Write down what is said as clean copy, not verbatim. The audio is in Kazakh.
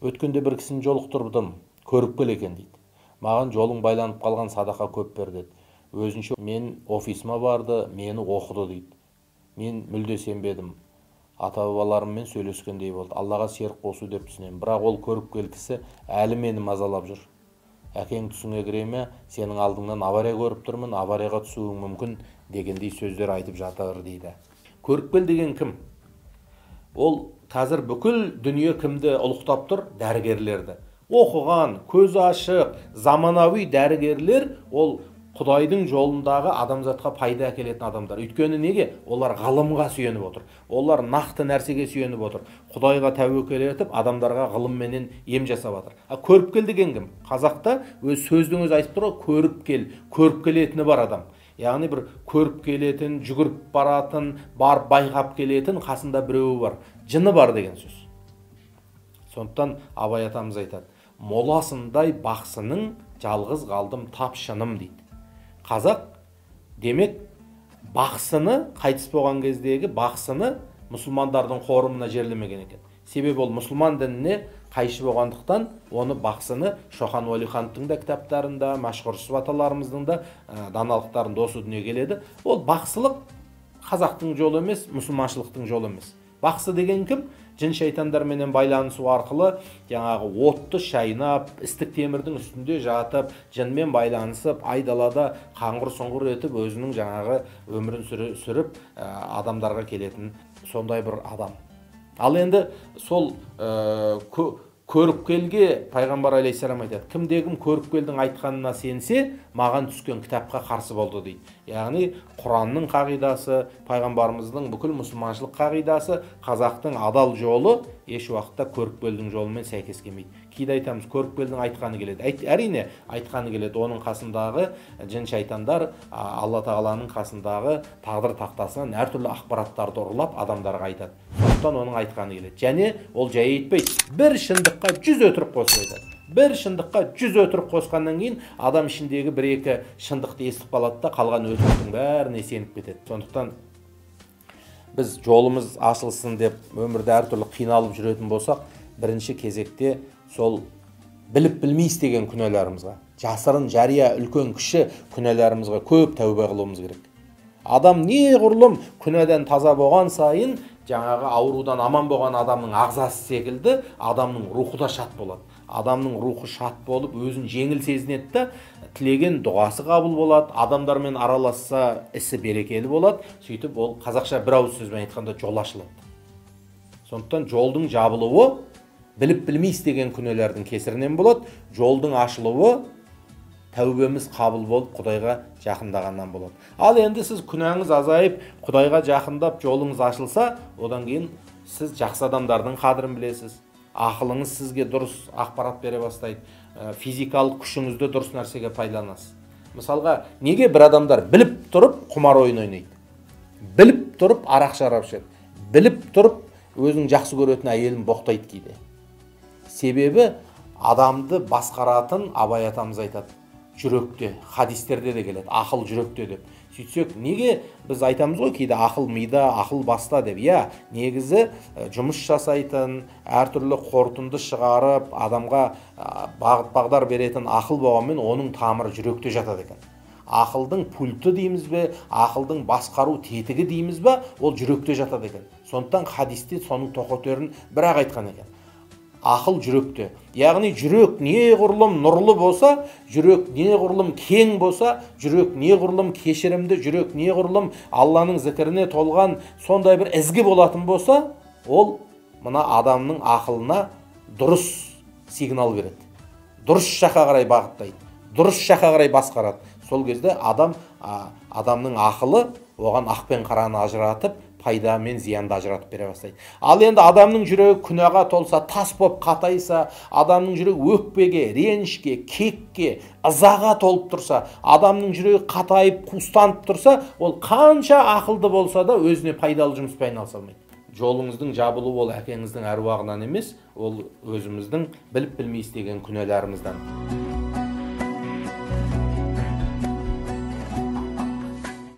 Өткенде бір кісіні жолықтырдым, көріпкел екен дейді. Маған жолың байланып қалған, садақа көп бер деді. Өзінше мен офисыма барды, мені оқыды дейді. Мен мүлде сенбедім. Ата-бабаларыммен сөйлескендей болды. Аллаға серік қосу деп түсінемін. Бірақ ол көріпкел кісі әлі мені мазалап жүр. Әкең түсіңе кіре ме, сенің алдыңнан авария көріп тұрмын, аварияға түсуің мүмкін дегендей сөздер айтып жатыр дейді. Көріпкел деген кім? Ол қазір бүкіл дүние кімді ұлықтап тұр? Дәрігерлерді. Оқыған, көзі ашық, заманауи дәрігерлер ол Құдайдың жолындағы адамзатқа пайда әкелетін адамдар. Өйткені неге? Олар ғылымға сүйеніп отыр. Олар нақты нәрсеге сүйеніп отыр. Құдайға тәуекел етіп, адамдарға ғылымменен ем жасап жатыр. А көріпкел деген кім? Қазақта өз сөздің өзі айтып тұр ғой, көріпкел, көріп келетіні бар адам. Яғни бір көріп келетін, жүгіріп баратын, барып байқап келетін қасында біреуі бар, жыны бар деген сөз. Сондықтан Абай атамыз айтады: моласындай бақсының жалғыз қалдым тап шыным дейді. Қазақ демек бақсыны, қайтыс болған кездегі бақсыны мұсылмандардың қорымына жерлемеген екен. Себебі ол мұсылман дініне қайшы болғандықтан оны бақсыны Шоқан Уәлихановтың да кітаптарында, Мәшһүр Жүсіп аталарымыздың да даналықтарында осы дүние келеді. Ол бақсылық қазақтың жолы емес, мұсылманшылықтың жолы емес. Бақсы деген кім? Жын шайтандарменен байланысу арқылы жаңағы отты шайнап, істік темірдің үстінде жатып, жынмен байланысып, айдалада қаңғыр-сұңғыр етіп, өзінің жаңағы өмірін сүріп, адамдарға келетін сондай бір адам. Ал енді сол көріпкелге пайғамбар алейхиссалам айтады: кімде-кім көріпкелдің айтқанына сенсе, маған түскен кітапқа қарсы болды дейді. Яғни Құранның қағидасы, пайғамбарымыздың бүкіл мұсылманшылық қағидасы, қазақтың адал жолы еш уақытта көріпкелдің жолымен сәйкес келмейді. Кейде айтамыз, көріпкелдің айтқаны келеді. Әрине айтқаны келеді. Оның қасындағы жын шайтандар Алла тағаланың қасындағы тағдыр тақтасынан әртүрлі ақпараттарды ұрлап адамдарға айтады. Сондықтан оның айтқаны келеді. Және ол жай айтпайды. Бір шындыққа 100 өтірік қосып айтады. Бір шындыққа 100 өтірік қосқаннан кейін адам ішіндегі бір-екі шындықты естіп қалады да, қалған өтіріктің бәріне сеніп кетеді. Сондықтан біз жолымыз ашылсын деп өмірде әртүрлі қиналып жүретін болсақ, бірінші кезекте сол біліп білмей істеген күнәларымызға, жасырын, жария, үлкен кіші күнәларымызға көп тәубе қылуымыз керек. Адам неғұрлым күнәден таза болған сайын, жаңағы аурудан аман болған адамның ағзасы секілді адамның рухы да шат болады. Адамның рухы шат болып, өзін жеңіл сезінеді да, тілеген дұғасы қабыл болады, адамдармен араласса ісі берекелі болады. Сөйтіп ол қазақша бір ауыз сөзбен айтқанда жол ашылады. Сондықтан жолдың жабылуы біліп білмей істеген күнәләрдің кесірінен болады, жолдың ашылуы тәубеміз қабыл болып, Құдайға жақындағаннан болады. Ал енді сіз күнәңіз азайып, Құдайға жақындап, жолыңыз ашылса, одан кейін сіз жақсы адамдардың қадірін білесіз. Ақылыңыз сізге дұрыс ақпарат бере бастайды, физикалық күшіңізді дұрыс нәрсеге пайдаланасыз. Мысалға, неге бір адамдар біліп тұрып құмар ойын ойнайды? Біліп тұрып арақ шарап ішеді. Біліп тұрып өзінің жақсы көретін әйелін боқтайды кейде. Себебі адамды басқаратын, Абай атамыз айтады, жүректе, хадистерде де келеді, ақыл жүректе деп. Сөйтсек, неге біз айтамыз ғой кейде ақыл мида, ақыл баста деп. Иә, негізі жұмыс жасайтын, әртүрлі қорытынды шығарып, адамға бағыт бағдар беретін ақыл болғанмен оның тамыры жүректе жатады екен. Ақылдың пульті дейміз бе, ақылдың басқару тетігі дейміз бе, ол жүректе жатады екен. Сондықтан хадисте соның тоқетерін бірақ айтқан екен. Ақыл жүректе. Яғни жүрек неғұрлым нұрлы болса, жүрек неғұрлым кең болса, жүрек неғұрлым кешірімді, жүрек неғұрлым Алланың зікіріне толған сондай бір ізгі болатын болса, ол мына адамның ақылына дұрыс сигнал береді. Дұрыс жаққа қарай бағыттайды, дұрыс жаққа қарай басқарады. Сол кезде адамның ақылы оған ақ пен қараны ажыратып, пайда мен зиянды ажыратып бере бастайды. Ал енді адамның жүрегі күнәға толса, тас боп қатайса, адамның жүрегі өкпеге, ренішке, кекке, ызаға толып тұрса, адамның жүрегі қатайып, қуыстанып тұрса, ол қанша ақылды болса да өзіне пайдалы жұмыспен айналыса алмайды. Жолыңыздың жабылуы ол әкеңіздің әруағынан емес, ол өзіміздің біліп білмей істеген күнәларымыздан.